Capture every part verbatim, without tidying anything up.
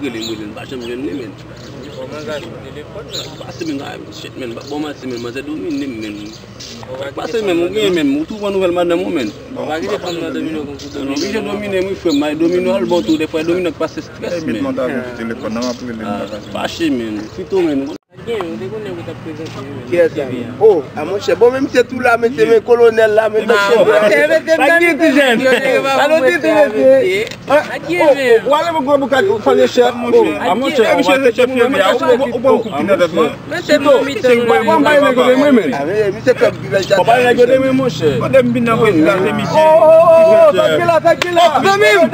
Rele m, rele m, pa janm jwenn li, men. Pase men, ah, shit, men, pa bon, pase men, manzè domine m, men. Pase men, ou gen men, ou tou pran nouvèl madanm ou, men. Ou pa kite fanm nan domine w konkou domine. Non, li jan domine m, wi, frè m, ay domine w al bon tou, defwa domine k pase strès, men. Met mwen avèk telefòn nan, m ap rele m. Ah, fache, men, pito, men. Gen, ou te konnen ou t ap prezante, men. Kiyès la? Oh, a monchè, bon, men misye tou la, mesye, men kolonèl la, men mesye. Sa gen ti jèn. Alò, ti, ti, mesye. Ah, oh, oh, ou ale mwen gwo boukad, ou fè chèf. Oh, a monchè, misye se chèf yo, men ou pran koup nan tèt mwen. Pito, se mwen, mwen bay nèg yo de mwen, men. Ah, men misye fè village. Ou bay nèg yo de mwen, monchè. Kote m vin nan Brezil la, se misye. Oh, oh, oh, oh, sa ki la, sa ki la. Zanmi m.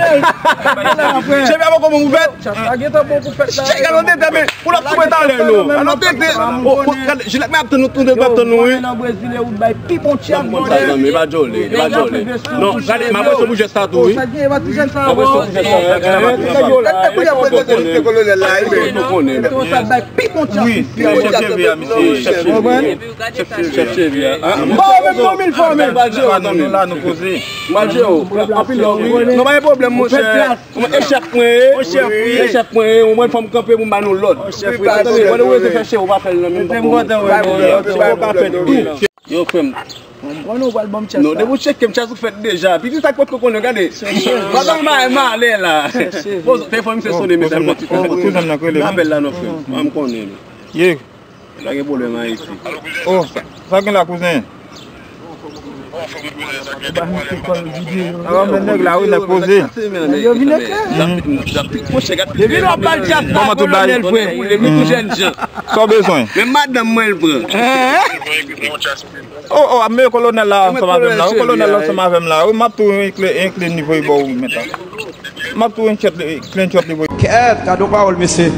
Chèf, a kòman ou fèt? Sa gentan bon pou fèt la. Chèf, gade tete, men. Pou l ap tou talè, non. Alò, tete. Oh, oh, gade, Jilèt, men ap tann nou, nou ap tann nou, wi. Nan Brezil, e ou bay pi bon tchèf. Sa, zanmi, e pa djòle, e pa djòle. Non, gade, m apresye w pou jès la tou, wi. Sa gen, e pa ti jèn sa, m apresye w pou jès la. Gade, gade, gade. Kolonèl la, wi, men. Sa bay pi bon tchèf. Wi, chèf cheve a, misye. Chèf cheve a. Chèf cheve a. Bon, men, bon, mil fwa, men. Nou la, nou poze. Malje, anpil love, wi. Non, pa gen pwoblèm, monchè. Mwen, e chèf mwen ye. Ou chèf, wi. E chèf mwen ye. Ou mwen fò m kanpe pou m ba nou lòd. Ou chèf, wi. Ou tande, wè, ou rete fè chèf, ou pa fè l nan menm. Mwen kontan, wi. Ou pa fè l tou. Yo, frè m. Mwen, nou pral ban m chèf. Non, depi ou tcheke m, chèf ou fèt deja. Piti sa k potko konnen, gade. Madanm m a, m ale la. Bon, telefòn misye sonnen, mesye, m pran ti telefòn. Apèl la, non, frè m. Mwen, m konnen. Ye. Pa gen pwoblèm Ayiti. Oh, sa gen la, kouzen? Awa, men nèg la, wi, nèg poze. Yo vin eklè. Depi lè w ap pale djab la, kolonèl, frè. Li tou jèn jan. Sa w bezwen? Men madanm mwen, l pran. Oh, oh, ap mete kolonèl la ansanm avè m la. Wi, kolonèl la ansanm avè m la. Wi, m ap tou yon kle, yon kle nivo ba w mentan. M ap tou yon chèt, kle yon chèt nivo. Kèt, gade yon pawòl, mesye.